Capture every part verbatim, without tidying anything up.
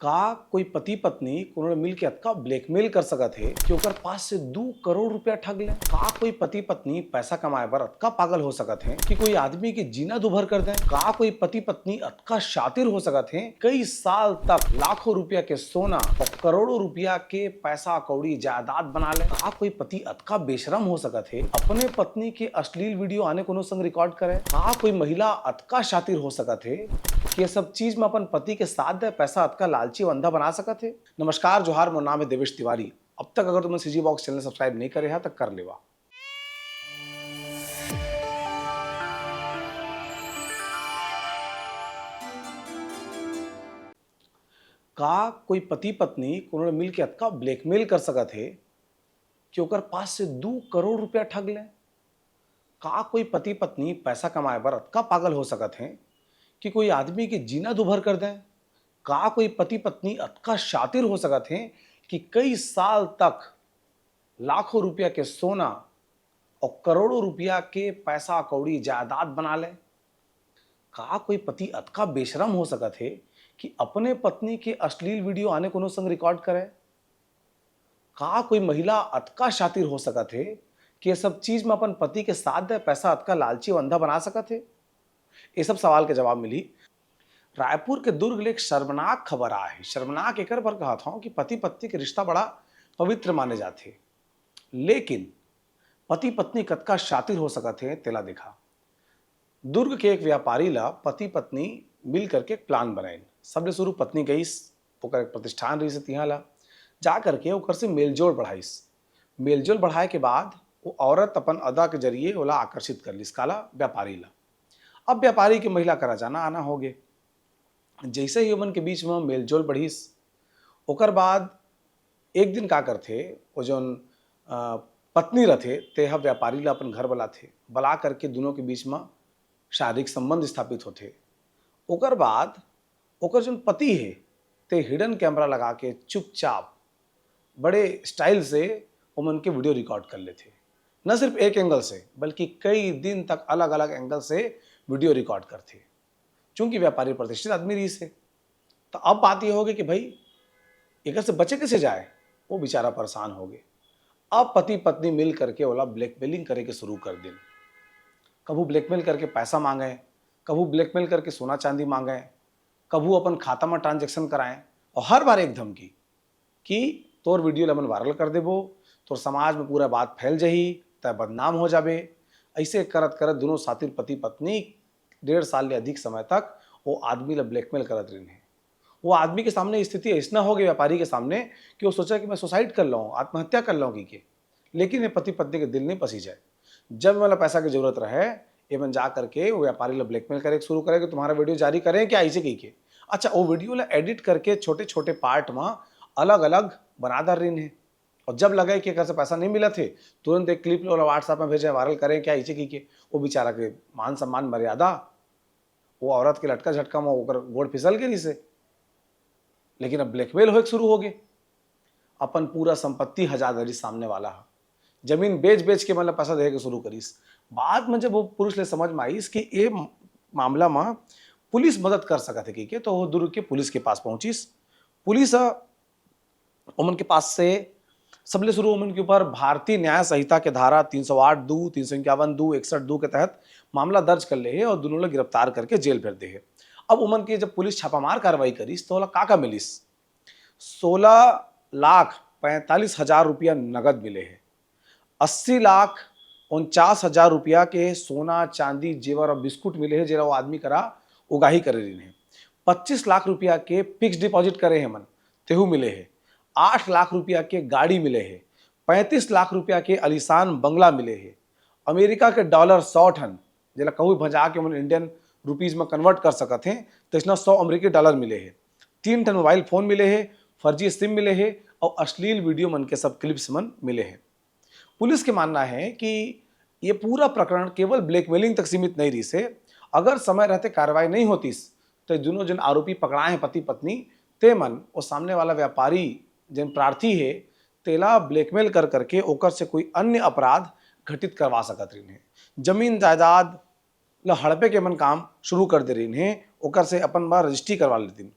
का कोई पति पत्नी कोनो ल मिल के अतका ब्लैकमेल कर सकत हे कि ओकर पास से दू करोड़ रुपया ठग ले? का कोई पति पत्नी पैसा कमाए बर अतका पागल हो सकत हे कि कोई आदमी के जीना दुभर कर दे? का कोई पति पत्नी अतका शातिर हो सकत हे कई साल तक लाखों रुपया के सोना और करोड़ों रुपया के पैसा कौड़ी जायदाद बना ले? का कोई पति अतका बेशरम हो सकत हे अपने पत्नी के अश्लील वीडियो आने कोनो संग रिकॉर्ड करे? का कोई महिला अतका शातिर हो सकत हे कि ये सब चीज में अपन पति के साथ दे, पैसा अतका लालची और अंधा बना सकत हे? नमस्कार, जोहार, मोर नाम है देवेश तिवारी। अब तक अगर तुमने सीजी बॉक्स चैनल सब्सक्राइब नहीं करे हा, तो कर लेवा। का कोई पति पत्नी कोनो ल मिल के अतका ब्लैकमेल कर सकत हे कि ओकर पास से दू करोड़ रुपया ठग ले? का कोई पति पत्नी पैसा कमाए बर अतका पागल हो सकत हे कि कोई आदमी के जीना दुभर कर दे? का कोई पति पत्नी अतका शातिर हो सकत हे कि कई साल तक लाखों रुपया के सोना और करोड़ों रुपया के पैसा कौड़ी जायदाद बना ले? का कोई पति अतका बेशरम हो सकत हे कि अपने पत्नी के अश्लील वीडियो आने कोनो संग रिकॉर्ड करे? का कोई महिला अतका शातिर हो सकत हे कि ये सब चीज में अपन पति के साथ दे, पैसा अतका लालची और अंधा बना सकत हे? ये सब सवाल के जवाब मिली। रायपुर के दुर्ग ले एक शर्मनाक खबर आए हे। शर्मनाक एकर बर कहत हौं कि पति पत्नी के रिश्ता बड़ा पवित्र माने जाथे, लेकिन पति पत्नी कतका शातिर हो सकत हे, तेला देखा। दुर्ग के एक व्यापारी ला पति पत्नी मिल करके एक प्लान बनाइन। सबले शुरू पत्नी गईस, ओकर एक प्रतिष्ठान रहिस तिहां ला, जा करके ओकर से मेलजोल बढ़ाइस। मेलजोल बढ़ाए के बाद वो औरत अपन अदा के जरिए ओला आकर्षित कर लिस, काला? व्यापारी ला। अब व्यापारी के महिला करा जाना आना होगे। जैसे ही ओमन के बीच में मेलजोल बढ़िस, ओकर बाद एक दिन का करथे, वो जौन, अ, पत्नी रथे, ते ह व्यापारी ला अपन घर बलाथे, बला करके दुनों के बीच में शारीरिक संबंध स्थापित होथे। ओकर बाद ओकर जौन पति हे, ते हिडन कैमरा लगा के चुपचाप बड़े स्टाइल से ओमन के वीडियो रिकॉर्ड कर लेथे। न सिर्फ एक एंगल से, बल्कि कई दिन तक अलग-अलग एंगल से वीडियो रिकॉर्ड करथे। चूंकि व्यापारी प्रतिष्ठित आदमी रहिस हे, तो अब बात ये होगे कि भाई, एकर से बचे कैसे जाए? वो बेचारा परेशान होगे। अब पति पत्नी मिल करके ओला ब्लैकमेलिंग करे के शुरू कर दिन। कभू ब्लैकमेल करके पैसा मांगे, कभू ब्लैकमेल करके सोना चांदी मांगे, कभू अपन खाता में ट्रांजैक्शन कराएं, और हर बार एक धमकी कि तोर वीडियो ल हमन वायरल कर देबो, तोर समाज में पूरा बात फैल जही, तै बदनाम हो जाबे। ऐसे करत करत दोनों सातिर पति पत्नी डेढ़ साल ले अधिक समय तक वो आदमी ल ब्लैकमेल करत रहिन हे। वो आदमी के सामने स्थिति ऐसना हो गई, व्यापारी के सामने, कि वो सोचा कि मैं सुसाइड कर लूँ, आत्महत्या कर लूँ कहिके। लेकिन ये पति पत्नी के दिल नहीं पसीज हे। जब एमन ला पैसा के जरूरत रहे, एमन जा करके वो व्यापारी ला ब्लैकमेल करे शुरू करे कि तुम्हारा वीडियो जारी करें क्या, ऐसे कहिके। अच्छा, वो वीडियो ला एडिट करके छोटे छोटे पार्ट में अलग अलग बना दर रहिन हे। और जब लगे कि एकर से पैसा नहीं मिलत हे, तुरंत एक क्लिप ला व्हाट्सएप में भेजे, वायरल करें क्या, ऐसे कहिके। वो बेचारा के मान सम्मान, मर्यादा, वो औरत के लटका झटका में ओकर गोड़ फिसल गे रहिस हे। लेकिन अब ब्लैकमेल होए के शुरू हो गे। अपन पूरा संपत्ति हजा दरिस सामने वाला ह। जमीन बेच बेच के मतलब पैसा देहे के शुरू करिस। बाद में जब वो पुरुष ले समझ में आइस कि ये मामला में पुलिस मदद कर सकत हे कहिके, तो वो दुर्ग के पुलिस के पास पहुंचिस। पुलिस ह ओमन के पास से सबले शुरू ओमन के ऊपर भारतीय न्याय संहिता के धारा तीन सौ आठ दू, तीन सौ इक्यावन दू, इकसठ दू के तहत मामला दर्ज कर ले हे और दोनों ला गिरफ्तार करके जेल भेज दे हे। अब ओमन के जब पुलिस छापामार कार्रवाई करिस, तो ओला का का मिलिस? सोलह लाख पैंतालीस हजार रुपया नगद मिले हे, अस्सी लाख उनचास हजार रुपया के सोना, चांदी, जेवर और बिस्कुट मिले हे, जेला वो आदमी करा उगाही करे रहिन हे। पच्चीस लाख रुपया के फिक्स डिपॉजिट करे हे मन, तेहू मिले हे। आठ लाख रुपया के गाड़ी मिले हे, पैंतीस लाख रुपया के आलीशान बंगला मिले हे। अमेरिका के डॉलर सौ ठन, जेला कहूँ भंजा के मन इंडियन रुपीज में कन्वर्ट कर सकत हे, तइसना सौ अमेरिकी डॉलर मिले हे। तीन ठन मोबाइल फोन मिले हे, फर्जी सिम मिले हे और अश्लील वीडियो मन के सब क्लिप्स मन मिले हे। पुलिस के मानना हे कि ये पूरा प्रकरण केवल ब्लैकमेलिंग तक सीमित नहीं रहिस हे। अगर समय रहते कार्रवाई नहीं होतिस, तो ये दोनों जन आरोपी पकड़ाए हे पति पत्नी, ते मन वो सामने वाला व्यापारी जन प्रार्थी हे, तेला ब्लैकमेल कर करके ओकर से कोई अन्य अपराध घटित करवा सकत रहिन हे। जमीन जायदाद ल हड़पे के मन काम शुरू कर दे रहिन हे, ओकर से अपन बर रजिस्ट्री करवा लेतिन।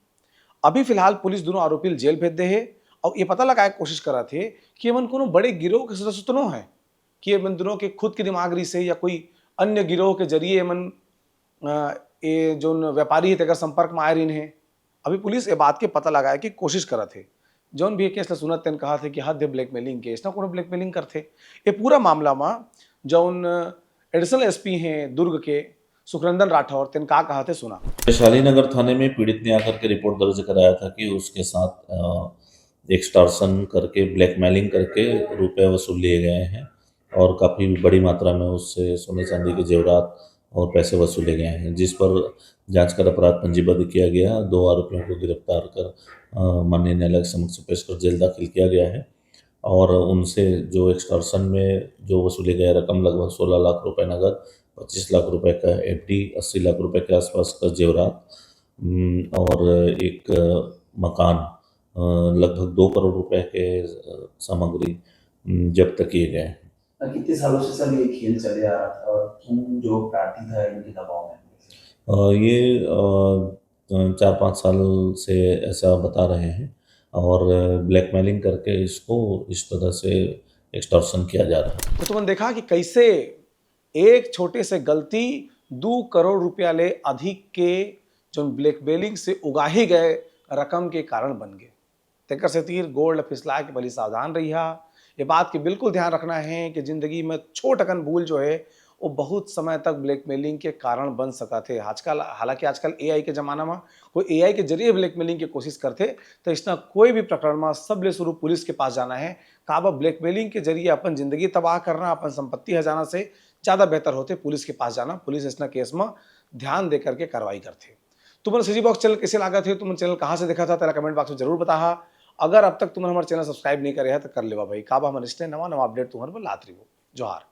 अभी फिलहाल पुलिस दोनों आरोपी ल जेल भेज दे हे अउ ये पता लगाए के कोशिश करत हे कि एमन कोनो बड़े गिरोह के सदस्य तो नो है, कि एमन दोनों के खुद के दिमाग रहिसे या कोई अन्य गिरोह के जरिए एमन, अ, ये जोन व्यापारी हे तेकर संपर्क में आए रहिन हे। अभी पुलिस ये बात के पता लगाए के कोशिश करत हे। जौन भी ये केस ल सुनत तेन कहत हे कि हद हे blackmailing के, इसना कोनो blackmailing करथे। ये पूरा मामला में जौन additional S P हे दुर्ग के सुखनंदन राठौर तेन का कहत हे सुना। वैशाली नगर थाने में पीड़ित ने आकर के रिपोर्ट दर्ज कराया था कि उसके साथ, अ, एक्सटॉर्शन करके, ब्लैकमेलिंग करके रुपए वसूल लिए गए हैं और काफ़ी बड़ी मात्रा में उससे सोने चांदी के जेवरात और पैसे वसूले गए हैं, जिस पर जांच कर अपराध पंजीबद्ध किया गया। दो आरोपियों को गिरफ्तार कर, अ, माननीय न्यायालय के समक्ष पेश कर जेल दाखिल किया गया है और उनसे जो एक्सटॉर्शन में जो वसूले गए रकम, लगभग सोलह लाख रुपए नगद, पच्चीस लाख रुपए का F D, अस्सी लाख रुपए के आसपास का जेवरात, उम, और एक, अ, मकान, अ, लगभग दो करोड़ रुपए के, अ, सामग्री, उम, जब्त किए गए हैं। और कितने सालों से सर ये खेल चले आ रहा था और क्यों जो प्रार्थी था इनके दबाव में? अ, ये, अ, अ, चार पाँच साल से ऐसा बता रहे हैं और ब्लैकमेलिंग करके इसको इस तरह से एक्सटॉर्शन किया जा रहा है। तो तुमन देखा कि कैसे एक छोटे से गलती दू करोड़ रुपया ले अधिक के जोन ब्लैकमेलिंग से उगाही गए रकम के कारण बन गए। तेकर सेती गोड़ ल फिसला के बली सावधान रहिहा। ये बात के बिल्कुल ध्यान रखना है कि जिंदगी में छोट अकन भूल जो है, वो बहुत समय तक ब्लैकमेलिंग के कारण बन सकत हे। आजकल, हालांकि आजकल A I के जमाना में कोई A I के जरिए ब्लैकमेलिंग के कोशिश करथे, तो इसना कोई भी प्रकरण में सबले शुरू पुलिस के पास जाना है। काबर ब्लैकमेलिंग के जरिए अपन जिंदगी तबाह करना, अपन संपत्ति हजाना से ज़्यादा बेहतर होथे पुलिस के पास जाना। पुलिस इसना केस में ध्यान दे करके कार्रवाई करथे। तुमन C G Box channel कैसे लागत हे, तुमन channel कहाँ से देखा था, तेला comment box में जरूर बताहा। अगर अब तक तुमन हमारे channel subscribe नहीं करे है, तो कर लेवा भाई, काबर हमन इसने नवा नवा update तुम्हारे पर लात रही हो। जोहार।